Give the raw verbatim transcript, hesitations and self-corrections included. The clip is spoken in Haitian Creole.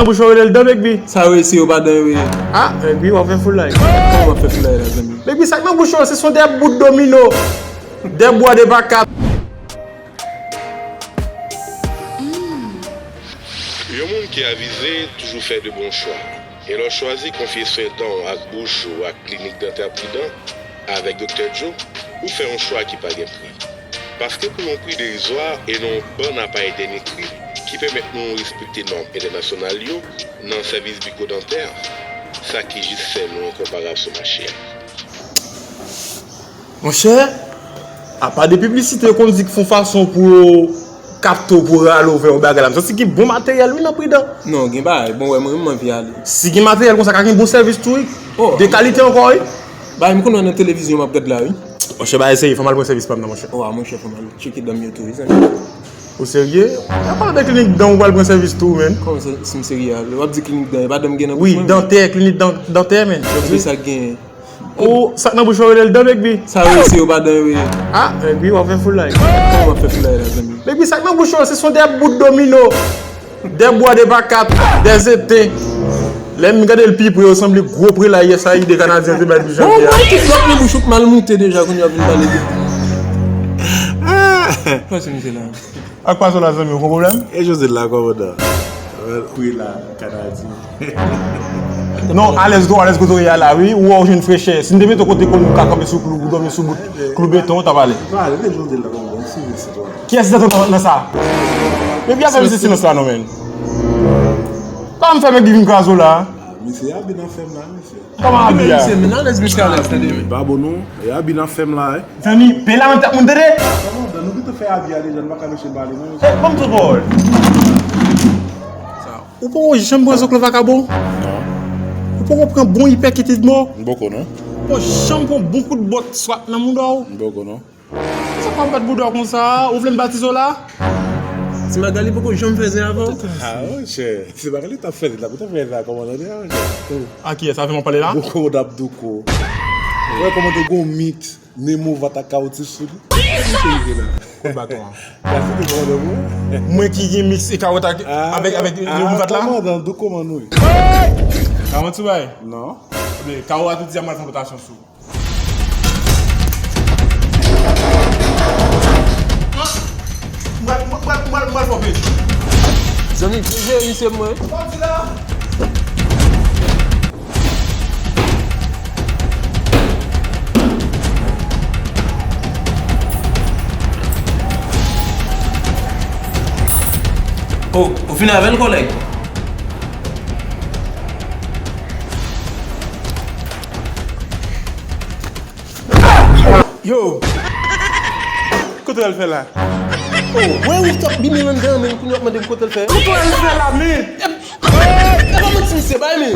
Nan bouch ou rele l dan, Big B. Sa yo resi yo pa dan yo ye. Ah, Big B, w ap fè foulay. Kòman w ap fè foulay la, zanmi? Big B, sa k nan bouch ou, se son de bout domino. De bwa de pa kat. Yon moun ki avize toujou fè de bon chwa. E lè w chwazi konfye swen dan w ak bouch ou ak Klinik Dantè Pridan avèk Doktè Joe, ou fè yon chwa ki pa gen pri. Paske pou yon pri derizwa e nan yon bann aparèy dènye kri ki pèmèt nou respekte nòm entènasyonal yo nan sèvis bikodantè, sa ki jis fè nou enkonparab sou mache a. Monchè, apa de piblisite yo konn di k fè yon fason pou yo kapte w, pou yo rale w vè yon bagay la. M santi gen bon materyèl, wi, nan Pridan. Non, gen bagay. Bon, wè, mwen menm, m anvi ale. Si gen materyèl konsa, ka gen bon sèvis tou, wi. Oh. De kalite ankò, wi. Bagay, m konn wè nan televizyon, m ap gad la, wi. Monchè, bagay serye, fò m al pran sèvis pa m nan, monchè. Oh, a, monchè, fò m al tcheke dan m yo tou, wi, zanmi. Ou serye? Apa de klinik dan ou pral pran sèvis tou, menn? Kòman se, si m serye a? W ap di klinik dan, e pa dan m gen nan bouch mwen, menn? Wi, dantè, klinik dan-, dantè, menn. Yo di sa k genyen. Ou, sa k nan bouch ou rele l dan, Big B. Sa yo resi yo pa dan yo ye. Ah, Big B, w ap fè foulay. Kòman w ap fè foulay la, zanmi? Big B, sa k nan bouch ou, se son de bout domino. De bwa de pa kat, de zete. Lè m gade l pi pre, yo sanble gwo prela U S A I D kanadyen te bay pou Jean Pierre. Bon, mwen ki flòt nan bouch ou k mal moute deja, kounye a w ap vin pale de. Ah! Pase misye la. Ak pa sou la, zanmi, ou gon pwoblèm? E Jose la, kòmandan. Prela kanadyen. Non, alèz, gwo alèz kote w ye a la, wi. Ou wè w jwenn frechè. Si n te mete w kote kò nou ka kanpe sou klou, ou dòmi sou bout klou beton, w t ap ale. Pa ale, men Jose la, kòmandan, m sivis, sitwayen. Kiyès ki t ap nan sa? Epi afè misye silans la non, menn. Pa m fè nèg li vin kraze w la. Misye abi nan fè m la, misye. Kòman abi a? Misye, men alèz, misye alèz, tande. Pa bon non, e abi nan fè m la, wi. Zanmi, peye la menm tèt moun, tande. Kòmandan, nou pito fè abi a deja, nou pa ka meche pale, non. Eh, ban m tout pawòl. Sa, ou poko janm pran zoklo vakabon? Non. Ou poko pran bon ipèkit mò? M poko non. Ou poko janm pran bon kout bòt swat nan mouda w? M poko non. Sa pa bat bouda konsa, ou vle m batize w la? Ti Magali poko janm fè zen avè w? Ah, monchè, Ti Magali t ap fè zen la, pou t ap fè zen la, kòmandan, tande, ah, monchè. A kiyès? Avè m w ap pale la? Boko w ap douko. Wè kòmandan gon mit, Nemo vat ak kawoti sou li. Kout baton an. Gasi te kòmandan mwen. Mwen ki gen miks e kawòt ak, avèk, avèk Nemo vat la? Kòmandan, douko man nou ye. Kawòt sou bay? Non. Ebyen, kawo a tou di a mwen fè rotasyon sou. Mwen, mwen, mwen, mwen, mwen fòpe. Zanmi, byen jere misye mwen. Kòm di la. Oh, ou fini avè l, kòlèg? Yo! Kote w al fè la? Oh, wè ou t ap bime anndan, men kounye a w ap mande m kote l fè. Kote w al fè la, men? E pa manti misye bay, men.